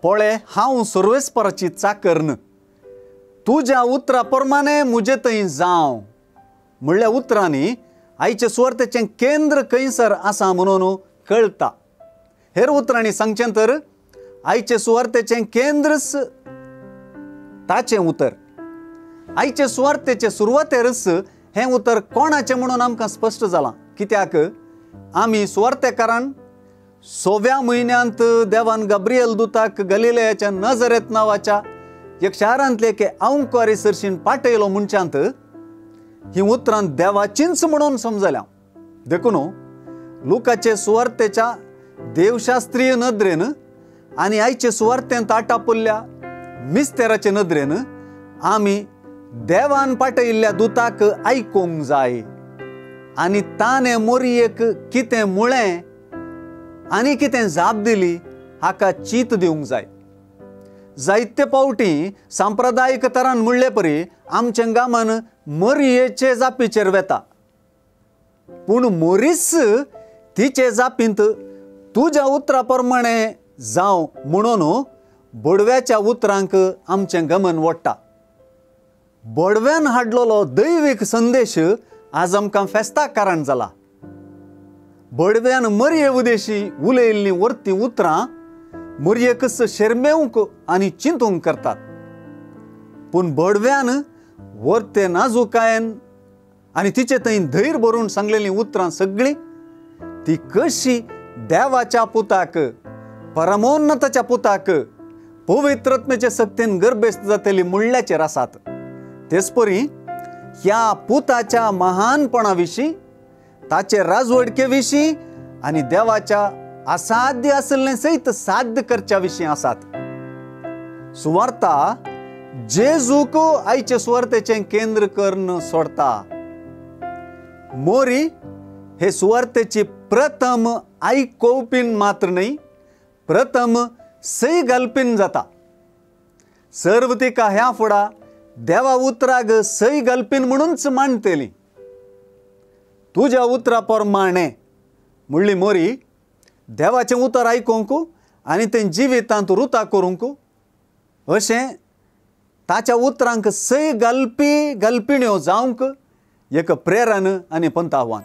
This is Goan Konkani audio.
पळे हांव सर्वेस्पराची चाकर्न, तुज्या उतरा प्रमाणे म्हजे थंय जावं म्हणल्या उतरांनी आयचे सुवार्तेचें केंद्र खंयसर आसा म्हणून कळटा. हेर उतरांनी सांगचें तर आयचे सुवार्तेचें केंद्रच ताचें उतर. आयचे सुवार्तेचे सुरवातेरच हें उतर कोणाचें म्हणून आमकां स्पश्ट जालां. कित्याक आमी सुवार्तेकारान 6व्या म्हयन्यांत देवान गाब्रियल दुताक गलिलेयाच्या नजरेत नांवाच्या एक शारांतले एके अंकुरी सरशीन पाटयलो म्हणच्यांत ही उतरां देवाचींच म्हणून समजल्या. देखून लुकाचे सुवार्तेच्या देवशास्त्रीय नदरेन आनी आयचे सुवार्तेंत आटापुल्ल्या मिस्तेराचे नदरेन आमी देवान पाटयिल्ल्या दुताक आयकूंक जाय आनी ताणें मोरयेक कितें म्हळें आनी कितें जाप दिली हाका चीत दिवंक जाय. जायते पावटी सांप्रदायीक तरान म्हणले परी आमचें गामान मोरयेचे जापीचेर वेता, पूण मोरीच तिचे जापींत तुज्या उतरा प्रमाणे जावं म्हणून बडव्याच्या उतरांक आमचें गमन ओडटा. बडव्यान हाडलेलो दैवीक संदेश आज आमकां फेस्ताक कारण जाला. बडव्यान मरये उदेशी उलयल्लीं वर्ती उतरां मरयेकच शेरमेवंक आनी चिंतूंक करतात, पूण बडव्यान वर्ते नाजुकायेन आनी तिचे थंय धैर्य भरून सांगलेलीं उतरां सगळीं ती कशी देवाच्या पुताक, परमोन्नताच्या पुताक पवित्रत्मेचे सक्तीन गर्भेस्त जातली म्हणल्याचेर आसात. तेच परी ह्या पुताच्या महानपणा विशीं, ताचे राजवडके विशीं आनी देवाच्या असाध्य आशिल्लें सयत साध्य करच्या विशीं आसात. सुवार्ता जेजूक आयचे सुवार्तेचें केंद्र करून सोडता. मोरी हे सुवार्तेची प्रथम आयकोवपीन मात्र न्हय, प्रथम सय घालपीन जाता. सर्व तिका ह्या फुडा देवा उतराक सय घालपीन म्हणूनच मानतली. तुज्या उतरा प्रमाणे म्हणली मोरी देवाचें उतर आयकूंक आनी तें जिवितांत रुता करूंक अशें ताच्या उतरांक सय घालपी घालपिण्यो जावंक एक प्रेरण आनी पंत आव्हान.